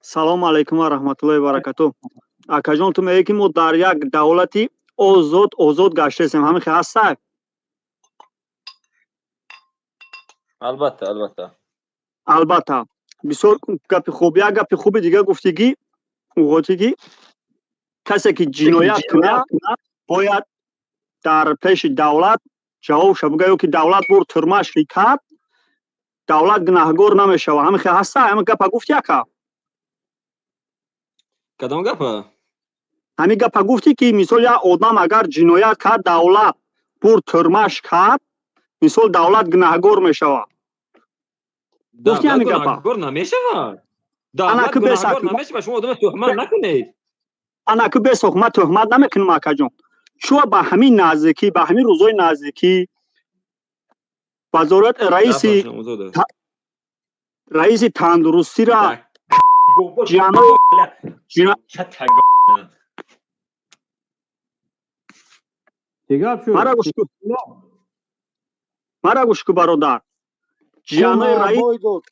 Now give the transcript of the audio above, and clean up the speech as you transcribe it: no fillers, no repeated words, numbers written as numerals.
Салому алайкум ва раҳматуллоҳи ва баракату. Акаҷон, ту мегӯӣ, ки мо дар як давлати озод озод гаштаистем, ҳамин хел ҳастак? Албатта, албатта. Албатта, бисёр гапи хуб. Як гапи хуби дига гуфтӣ, ки уғотӣ, ки касе ки ҷиноят кунад, бояд дар пеши давлат ҷавобша буга, ё ки давлат бур тюрмаш ки кард, давлат гунаҳгор намешавад. Ҳамин хел ҳаста? Ҳамин гапа гуфти, ака? Кадом гапа? Ҳамин гапа гуфтӣ, ки мисол як одам агар ҷиноят кард, давлат бур тюрмаш кард, мисол давлат гунаҳгор мешавад. Гуфти Давлат ҳамин гапа? гунаҳгор намешавад. Давлат Ана ку гунаҳгор бесак. намешавад. Шумо одама туҳмат накунед. Ана ку бесох, ман туҳмат намекунам, акаҷон. Чӯ ба ҳамин наздикӣ, ба ҳамин рӯзои наздикӣ вазорат раиси Гапашон озод аст. Раиси тандурустира Так. Чӣ гап шуд? Мара гӯш ку, мара гӯш ку, бародар. Ҷианои раис Бой дод.